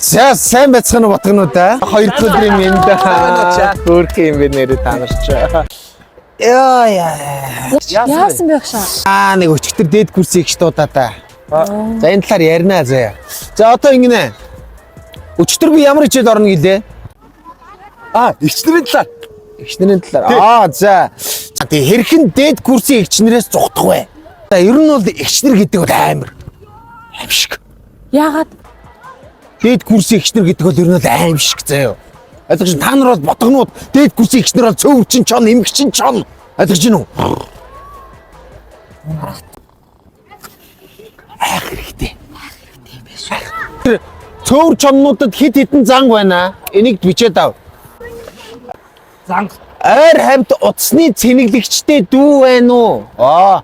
За, сайн байцгаана уу, батгануудаа. Хоёр дахь өдрийн мэнд. Хөөрхөн юм бэ нэрээ та нар ч. Яа яа. Яасан бэ, агшаа? Аа, нэг өчигдөр дээд курсын ихч дуудаа та. За, энэ талаар ярина заяа. За, одоо ингэнэ. Өчигдөр би ямар хичээл орно гэлээ? Аа, эгчнэрийн талаар. Эгч нарын талаар. Аа, за. За, тэгээ хэрхэн дээд курсын эгч нарээс зугтах вэ? За, ер нь бол эгч нар гэдэг бол амар аимшиг. Яагаад? Дээд курсын эгч нар гэдэг бол ер нь бол аимшиг заяа. Ойлгож байна. Та нар бол ботгонууд, дээд курсын эгч нар бол цөөвчин чон, эмгчин чон. Ойлгож байна уу? Айх хэрэгтэй. Тэр цөөвөр чоннуудад хит хитэн занг байна. Энийг бичээд ав. Занг. Ойр хавьд утасны цэнэглэгчтэй дүү байна уу? Аа.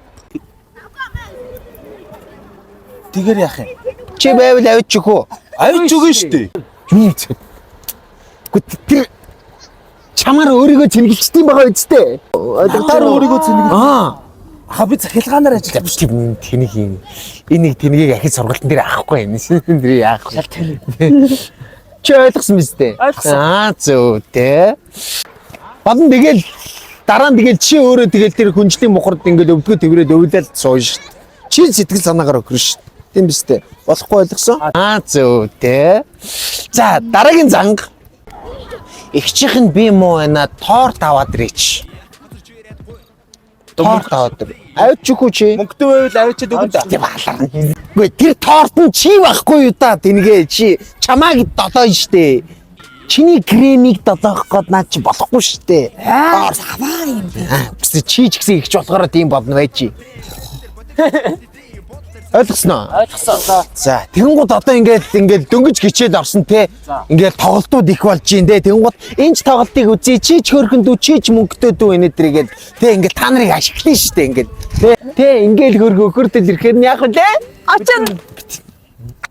Тэгэр яах юм? Чи байвал авч өгөө. Авч өгнө шүү дээ. Юу юм бэ? Гэхдээ тэр чамаар өөрийгөө цэнгэлчтэй байгаа үсттэй. Та өөрийгөө цэнэглэж. Аа. Аа, би захилгаанаар ажиллаж Тэр тэнийг юм. Энэ нэг тэнгийг ахиж сургалтын дээр авахгүй юм. Тэр яах вэ? Чи ойлгосон биз дээ? Ойлгосон. Аа, зөв дээ. Болон тэгэл дараа нь тэгэл чи өөрөө тэгэл тэр хүнжлийн мухард ингээл өвдгөө тэрврээд өвлөөл сууж шít. Чи сэтгэл санаагаар өхрөн шít. Тийм биз дээ? Болохгүй ойлгосон? Аа, зөв дээ. За, дараагийн занг. Эгчийнх нь би муу байна, торт аваад ирээч. Торт аваад ир. Авч өгөх үү чи? Мөнгөтэй байвал авчиад өгнө да. Тийм балаа. Үгүй, тэр торт нь чи байхгүй юу та, тэнгээ чи чамааг долоон штэ. Чиний кремийг долоох гээд наа чи болохгүй штэ. Аа, аваа юм бэ. Бис чи ч гэсэн ихч болохоор тийм болно байж чи. Ойлгосноо? Ойлгосон. За, тэгэнгүүт одоо ингээд ингээд дөнгөж гिचээд орсон те. Ингээд тоглолтууд их болж байна те. Тэгэнгүүт энэ ч тоглолтыг үзье, чи ч хөөрхөн дүү, чи ч мөнгөтэй дүү энэ төргээд те, ингээд та нарыг ашиглана штэ ингээд. Те, те, ингээд хөргө өхөртөл ирэхээр нь яах вэ? Очин.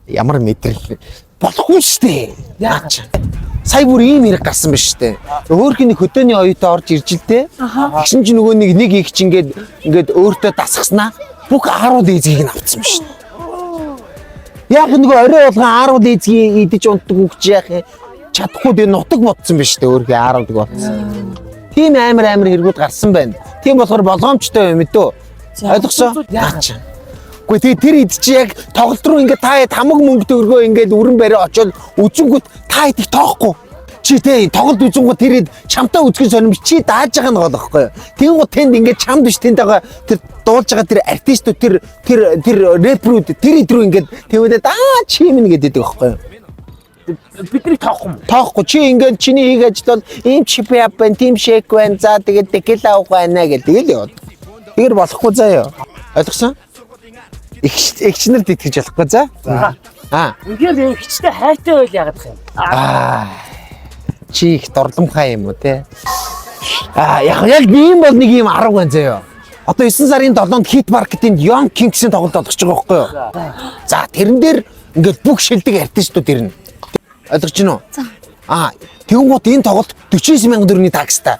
Ямар мэдрэл болохгүй штэ. Яач. Сая бүр ийм хэрэг гарсан биш штэ. Хөөрхөн нэг хөдөөний оюутан орж ирж л те. Тэгсэн чинь нөгөө нэг нэг их чи ингээд ингээд өөртөө дасгаснаа бүх аарууд эзгийг нь авцсан биш. Яг нөгөө орой болгон аарууд эзгийг идэж унтдаг хүүхч яах юм? Чадахгүй тэгээ нутаг бодсон биш штэ, өөрхөн ааруудаг бодсон. Тийм амар амар хэрэгүүд гарсан байна. Тийм болохоор болгоомжтой юм дөө. Ойлгосон? Яач. Гэхдээ тэгээ тэр ид чи яг тоглолт руу ингээд та хэд хамаг мөнгө төгрөгөө ингээд өрн барай очоод үзэнгүүт та хэд их тоохгүй. Чи тэ тоглолт үзэнгүүт тэр ид чамтай үзгэн сонирм чи дааж байгаа нь гол байхгүй юу? Тэнгүүт тэнд ингээд чамд биш, тэнд байгаа тэр дуулж байгаа тэр артистууд, тэр тэр тэр рэпрүүд, тэр ид рүү ингээд тэгвэл аа чи юм нэгэд идэг байхгүй юу? Бидний тоохгүй юм. Тоохгүй, чи ингээд чиний хийх ажил бол ийм чип яп байна, тийм шейк байна. За, тэгээд текила уух байна гэх тэгэл яваад. Тэгэхээр болохгүй заяа. Ойлгосон? Эгч эгчнэрд итгэж болохгүй за. Аа. Үнэхээр эгчтэй хайртай байл яагаад юм? Аа. Чи их дордомхай юм уу те? Аа, яг яг ийм бол нэг ийм арга байна заяа. Одоо 9 сарын 7-нд Hit Market-ийн Young Kings-ийн тоглолт олгож байгаа байхгүй юу? За, тэрэн дээр ингээд бүх шилдэг артистууд ирнэ. Ойлгож байна уу? За. Аа, тэгэнгүүт энэ тоглолт 49 сая төгрөгийн такстай.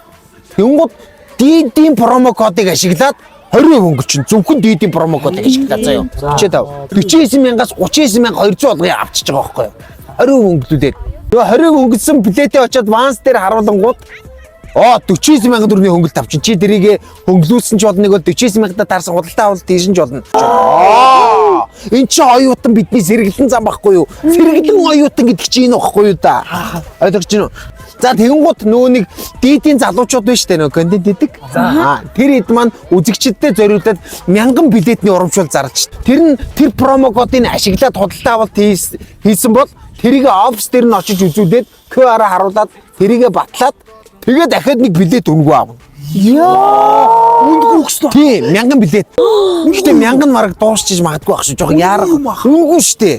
Тэгэнгүүт DD-ийн промо кодыг ашиглаад 20% хөнгөлчин. Зөвхөн DD-ийн промо кодыг ашиглаад заяа. Бичээд ав. 49 мянгаас 39,200 болгоё авчиж байгаа байхгүй юу? 20% хөнгөлүүлээд. Тэгээ 20% хөнгөлсөн билетээ очиод ванс дээр харуулангууд оо 49 сая төгрөгийн хөнгөлт авчин. Чи тэрийг хөнгөлүүлсэн ч болно, нэг бол 49 мянгадаа таарсан худалдаа авалт тийш нь ч болно. Аа, эн чи оюутан бидний сэргэлэн зам байхгүй юу? Сэргэлэн оюутан гэдэг чи энэ байхгүй юу да? Ойлгож байна уу? За, тэгэнгუთ нөгөө нэг дидийн залуучууд байна шүү дээ, нөгөө контент идэг. Аа, тэр хэд маань үзэгчдэд зориулаад 1000 билетний урамшуул зарлж. Тэр нь тэр промо кодыг ашиглаад худалдаа авалт хийсэн бол тэрийг офис дээр нь очиж үзүүлээд QR харуулад тэрийгэ батлаад тэгээ дахиад нэг билет үнэгүй авна. Йоо. Үнэгүй өгсөн. Тийм, 1000 билет. Гэхдээ 1000 нь мараг дуусчиж магадгүй байх шүү. Жохон яарах. Үнэгүй шүү дээ.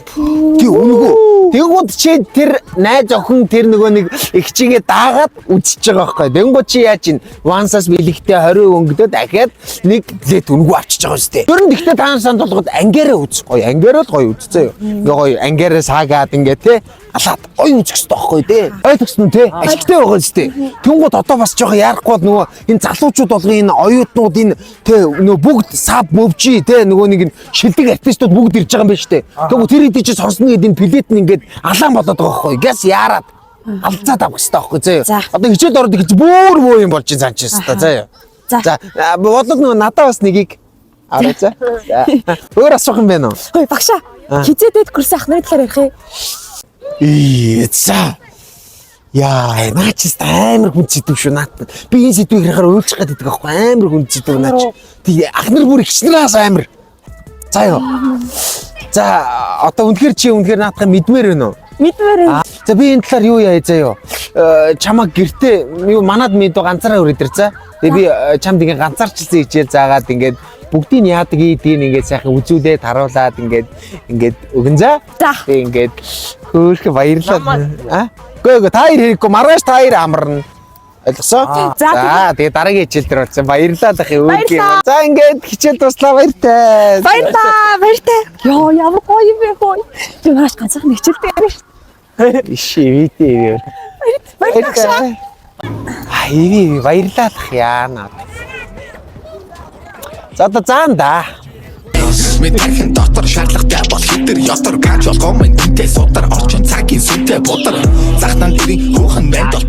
Тийм, үнэгүй. Тэнгууд чи тэр найз охин тэр нөгөө нэг эгчигээ даагаад үзчихэж байгаа байхгүй. Тэнгууд чи яаж ин вансаас бэлэгтэй 20 өнгөдөө дахиад нэг билет үнэгүй авчиж байгаа шүү дээ. Тэр нь гэхдээ таан санд болгоод ангиараа үз. Гоё ангиараа л гоё үзцээ юу. Ингээ гоё ангиараа саагаад ингээ те Алаад оюун үзэх хэрэгтэй байхгүй тий. Ойлгосон уу тий? Ашигтай байгаа зү тий. Тэнгууд одоо бас жоохон яарахгүй бол нөгөө энэ залуучууд болгон энэ оюутнууд энэ тий нөгөө бүгд саб мөвжи тий нөгөө нэг энэ шилдэг артистууд бүгд ирж байгаа юм байна шүү дээ. Тэнгууд тэр хэдий чи сонсно гэдэг энэ плет нь ингээд алаан болоод байгаа байхгүй. Гэс яарад алзаад авах хэрэгтэй байхгүй зөө. За. Одоо хичээл ороод гэж бүр буу юм болж зан чи өстой зөө. За. За бодлоо нөгөө надаа бас нэгийг аваа за. За. Өөр асуух юм байна уу? Хөөе багшаа. Хизээ дэд курсын ах нарын талаар ярих юм. Ээ за. Яа, наа чи амар хүн сэдв шүү наад. Би энэ сэдвийг ярихаар уйлчих гээд байдаг аахгүй амар хүн сэдв наа чи. Тэг ах нар бүр ихчнээс амар. За ёо. За одоо үнэхээр чи үнэхээр наадах мэдмээр байна уу? Мэдмээр байна. За би энэ талаар юу яа заяо. Чамаа гэртээ юу манад мэдүү ганцаараа өрөөд ир за. Тэгээ би чамд ингээ ганцаарчилсан хичээл заагаад ингээд бүгдийг нь яадаг ийдгийг ингээд сайхан үзүүлээд харуулад ингээд ингээд өгөн за. За. Тэгээ ингээд хөөхө баярлалаа. А? Гөө гөө та хоёр хэрэггүй маргааш та хоёр амарна. Ойлгосоо? За, За тэгээ дараагийн хичээл дээр болсон. Баярлалаа ах юм. Баярлалаа. За ингээд хичээл дуслаа баяртай. Баярлаа, баяртай. Йоо, ямар гоё юм бэ хөөе. Би маргааш ганцхан хичээлтэй ярина шүү. Иш ивэдээ ивэ. Баярлалаа багшаа. А иви иви баярлалах яана. За одоо заан да. Мэдэрхэн дотор шаардлагатай бол хитэр ётор гач болгоо минь гинтэй судар орчин цагийн сүнтэй будар захтан дэрийн хөөхөн мэнд бол